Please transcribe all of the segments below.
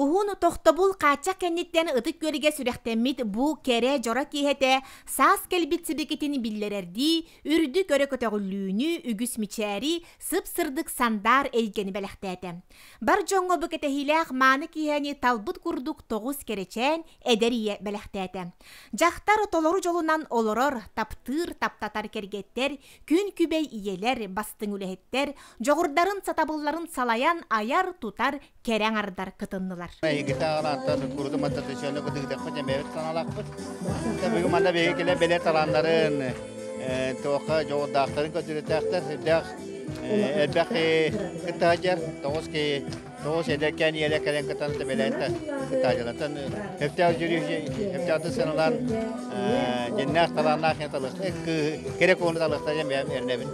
Уһун тохтобул хааччах кэнниттэн Ытык Күөлгэ сүрэхтэммит бу кэрэ дьоро киэһэтэ саас кэлбит сибикитин биллэрэрдии, үрдүк өрө көтөҕүллүүнү, үгүс мичээри, сып-сырдык сандаар эйгэни бэлэхтээтэ. Бар дьоҥҥо бу кэтэһиилээх мааны киэһэни талбыт курдук тоҕус кэрэчээн эдэр ийэ бэлэхтээтэ. Дьахтар толору дьолунан олорор, таптыыр, таптатар кэргэттэр, күн күбэй ийэлэр, бастыҥ үлэһиттэр, дьоҕурдарын, сатабылларын салайан айар-тутар кэрэ аҥардар кытыннылар. Эһигитэ аҕалааттан курутум аттатычыаны кытыгытахпыт эмээбит санаалаахпыт. Бүгүн манна биһиги кэлэ бэлэ талааннарын, туохха дьоҕурдаахтарын көрдөрүтээхтэр, сүрдээх элбэх кыттаһадьар, тоҕус киһи тоҕус эдэркээн ийэлэр кэлэн кытан бэлээн кыттаачылартан өптөөх жюри өптөөхтүк сыаналаан дьиннээх талааннаах кэрэ куону талыахтар диэн бэйэм эрэнэбин.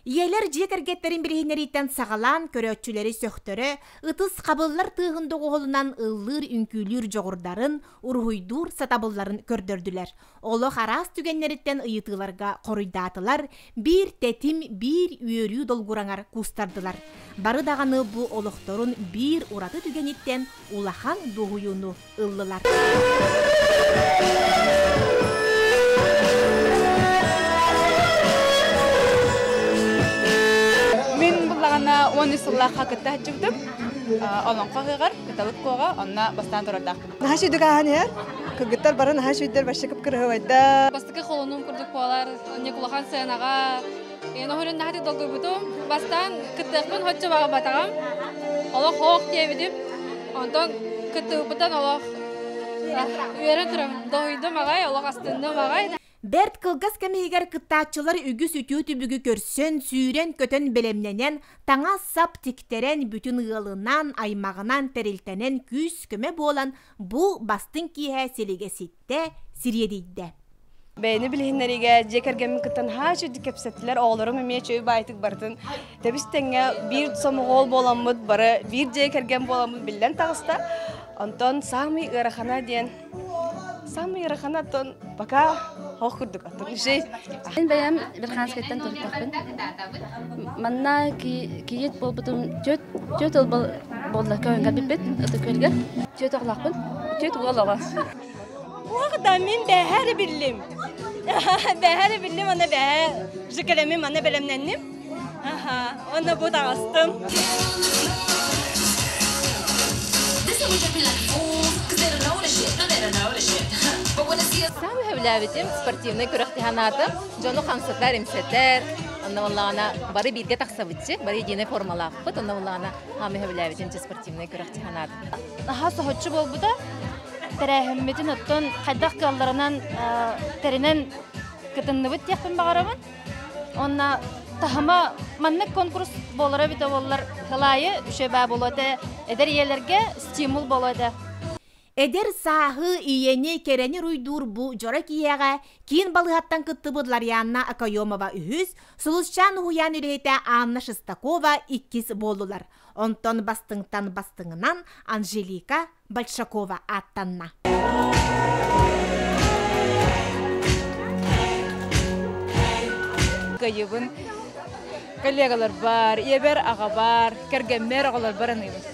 Ийэлэр дьиэ кэргэттэрин билиһиннэрииттэн саҕалаан көрөөччүлэри сөхтөрө, ытыс хабыллар тыаһын доҕуһуолунан ыллыыр-үҥкүүлүүр дьоҕурдарын, уруһуйдуур сатабылларын көрдөрдүлэр. Олох араас түгэннэриттэн ыйытыыларга хоруйдаатылар, биир тэтим, биир үөрүү долгураҥар куустардылар. Бары даҕаны бу олохторун биир ураты түгэниттэн улахан дуоһуйууну ыллылар. Мин буллаҕына 13 сыллаахха кытта сылдьыбытым. Олоҥхо ыһыаҕар, Кыталык Куоҕа, онно бастаан турардаахпын. Наһаа сүйдүк ааһан иһэр. Кыргыттар бары наһаа сүйдэр, вообще кып-кырыһыбайда. Бастакы холонуум курдук буолар, улахан сыанаҕа. Эн оһорун наһаа долгуйбутум. Бастаан кыттыахпын хоччо баҕарбатаҕым. Олох хоох диэбитим. Онтон кыттыбыппыттан олох үөрэн турабын. Доһуйдум аҕай, олох астынным аҕай. Бэрт кылгас кэм иһигэр кыттааччылар үгүс үтүө түбүгү көрсөн, сүүрэн-көтөн бэлэмнэнэн, таҥас-сап тиктэрэн, бүтүн ыалынан, аймаҕынан, тэрилтэнэн күүс-көмө буолан бу бастыҥ киэһэ силигэ ситтэ, сириэдийдэ. Бэйэни билиһиннэриигэ дьиэ кэргэммин кытта наһаа үчүгдүк кэпсэттилэр, оҕолорум эмиэ үчүгэй баайтык барытын тэбис тэҥҥэ биир сомоҕол буоламмыт, бары биир дьиэ кэргэн буоламмыт биллэн таҕыста. Онтон саамай ыарахана диэн саамай ыарахана оттон пока хоох курдук оттон жизнь. Мин бэйэм Верханскайтан төрүттахпын. Манна кийиит буолбутум түөрт ыл буолла көһөн кэлбиппит Ытык Күөлгэ. Түөрт оҕолоохпун. Түөрт уол оҕо. Уох да мин бэһэр биллим. Бэһэр биллим, аны бэһэ жикелемим, аны бэлэмнэнним. Аха, онно бу таҕыстым. Саамай сөбүлээбитим спортивнай күрэхтэһэн аатым. Дьону хамсатар, имсэтэр. Онно буоллаҕына бары бииргэ тахсабытчы, бары единый формалаахпыт. Онно буоллаҕына саамай сөбүлээбитим спортивнай күрэхтэһэн аатым. Наһаа соһуччу буолбута. Тэрээһиммитин оттон хайдах кыалларынан тэринэн кытынныбыт диэхпин баҕарабын. Уонна таһыма маннык конкурс буолара эбитэ буоллар кылаайы үчүгэй баа буолуо этэ, эдэр ийэлэргэ стимул буолуо этэ. Эдэр сааһы, ийэни, кэрэни уруйдуур бу дьоро киһиэхэ киин балыыһаттан кыттыбыт Ларианна Окоемова үһүс, Сулусчаан уһуйаан үлэһитэ Анна Шестакова иккис буоллулар. Онтон бастыҥтан бастыҥынан Анжелика Большакова ааттанна. Кыайыбын коллегаларбар, ийэбэр, аҕабар, кэргэммэр, оҕолорбор аныыбын.